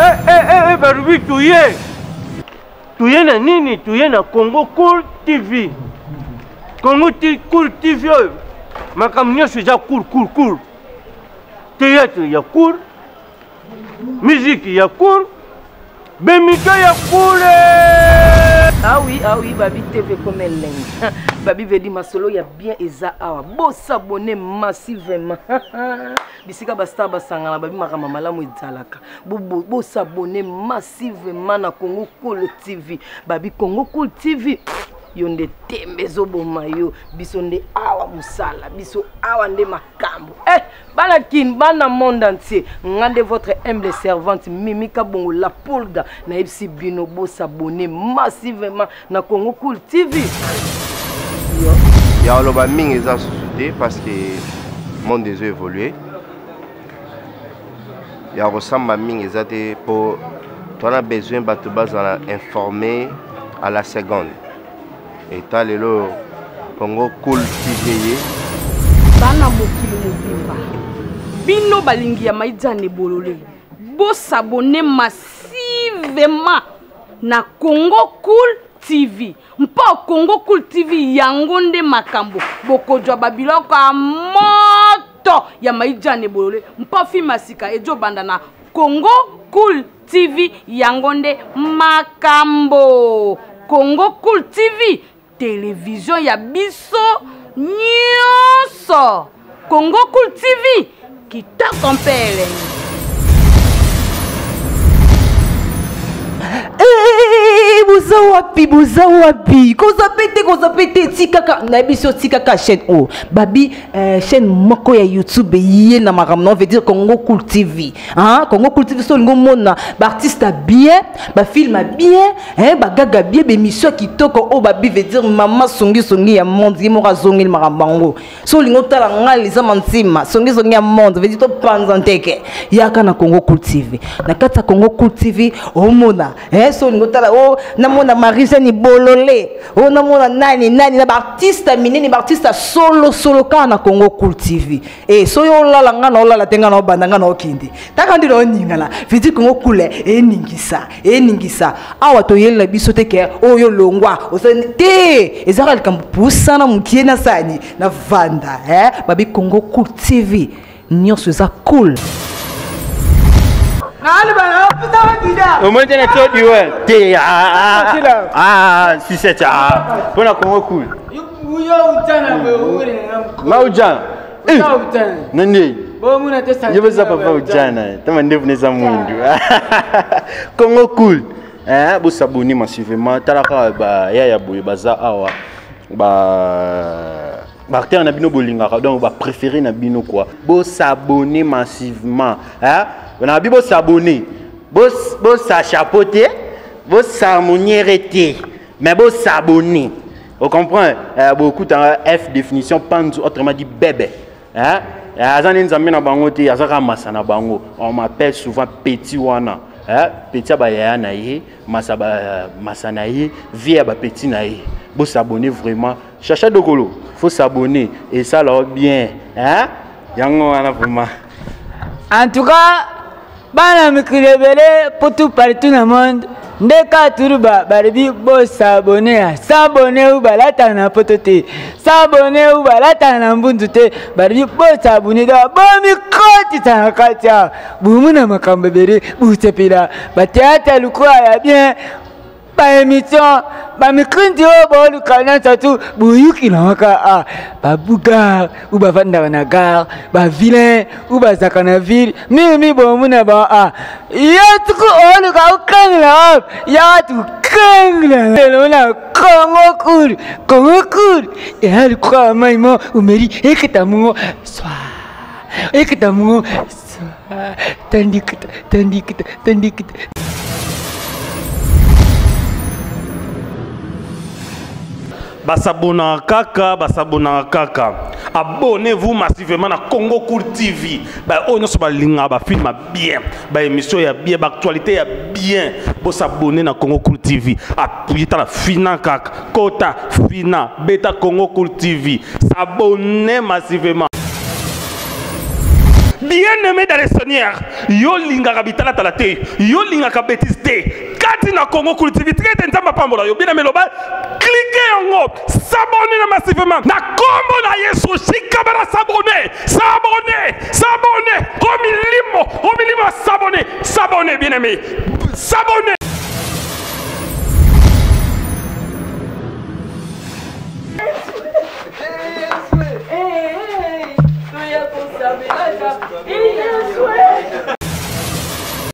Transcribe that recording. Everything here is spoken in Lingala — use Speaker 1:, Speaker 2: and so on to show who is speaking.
Speaker 1: Eh, eh, eh, eh, balobi toye toye na nini toye na congo cool tv congo cool tv oyo makambo nyonso eza cool cool cool théâtre ya cool Musique ya cool, bemito ya cool.
Speaker 2: Ah oui, ah oui, Babi TV comme elengi. Babi veut dire masolo ya bien eza awa. Bo s'abonner massivement. Bisika ba star basangana babi makambo malamu ezalaka. Bo bo, bo s'abonner massivement na Congo Cool TV. Babi Congo Cool TV. Yo nde tembe ezoboma yo biso nde awa mosala biso awa nde makambo eh, bana kin bana monde entier nga nde votre humble servante mimi kabongo la pulga nayebisi bino bosabone massivement na congo cool tv
Speaker 3: ya oloba mingi eza susu te parce que monde ezo évolue ya kosamba mingi eza te mpo toana besoin bato bazala informé à la seconde Eta lelo Congo cool TV ye.
Speaker 4: Bana mokili mobimba bino balingi ya maidjane bolole bosabone massivement na Congo cool TV mpo Congo cool TV yango nde makambo bokozwa babiloko ya moto ya maidjane bolole mpo filme ya sika ejobanda na Congo cool TV yango nde makambo. Congo Cool TV television ya biso nyonso. Congo Cool TV kitoko mpe elengi.
Speaker 5: Eh, boza wapi boza wapi kozape te kozape te tikaka nayebi so tikaka chaîne oyo babi euh, chaîne moko ya youtube ye na makambo na veut dire congo cool tv Hein? Congo Cool TV so olingi omona baartiste ya bien bafilme ya bien hein? bagaga bien baémission ya kitoko oyo babi veut dire mama songisongi ya monde ye moko azongeli makambo yango so olingi otala ngai liza mantima songisongi ya monde veut dire topanza nteke yaka na Congo Cool TV na kati ya Congo Cool TV omona hein? so olingi otala o oh, namona Marie Jeanne Bolole o oh, namona nani nani na baartiste ya minene baartiste ya solo solo kaka na Congo Cool TV e soki olala nga na olala te nga na obanda nga na okende taka nde na oningana vidi kongo kule eningisa eningisa awa toyelela biso te ke oyo longwa te ezaka likambo pusana mokie na sani na vanda eh? babi congo cool tv nyonso eza cool
Speaker 1: omoni te na todi we te sucette mpo na congo cool nga ujana na nde yo beza papa ujana tama ndevu neza mwindu congo cool eh, bosabone massivement tala kaka bayaya boye baza awa ba baacteur na bino bolingaka donc bapréféré na bino quoi bosabone massivement eh? na bi bosabone bosa chapeau te bosamoniere te mais bo s'abonner on comprend euh, beaucoup F définition panzu autrement dit bébé hein eh, aza nde nzambe na bango te aza kaka masa na bango on m'appelle souvent petit wana hein petit ya bayaya na ye masa, ba, masa na ye vie ya bapetit na ye bo s'abonner vraiment chacha dokolo faut s'abonner esala bien hein yango wana vraiment
Speaker 6: en tout cas bana mikili ebele putu partout na monde nde kaka turu balobi bosabone ya sabone u balataka na poto te sabone u balataka na mbunzu te balobi bosabone da bomikotisa na kati awa bomona makambo ebele bosepela bateatre lokola ya bien ba émission ba mikrindi oyo baoluka nyonso tu boyuki na waka a ah, babugar ou bavandaka na gare bavilain ou bazalaka na ville mingi bomona ba a ah, yo tuku oluka okangela wapi yaka tukangela lelo na kongo kulu kongo kulu eya likola mai mo omeli ekita mongo swa ekita mongo swa tandikita tandikita tandikita
Speaker 1: basabonaka kaka basabonaka kaka.
Speaker 7: Abonnez-vous massivement na Congo Cool TV. Ba oyo nyonso balingaka ba film ya bien, ba émission ya bien, ba actualité ya bien. Bo s'abonner na Congo Cool TV. Appuyez tala fina kaka, kota fina, beta Congo Cool TV. S'abonner massivement. Bien-aimé dans le Seigneur, yo lingaka bitalatala te, yo lingaka bêtise te. Kati na Congo Cool TV, tika ete Nzambe apambola yo. Bien-aimé loba, cliquez yango, s'abonner na massivement. Na kombo na Yesu, shikabala s'abonner, s'abonner, s'abonner. Omilimo, omilimo s'abonner, s'abonner bien-aimé. S'abonner.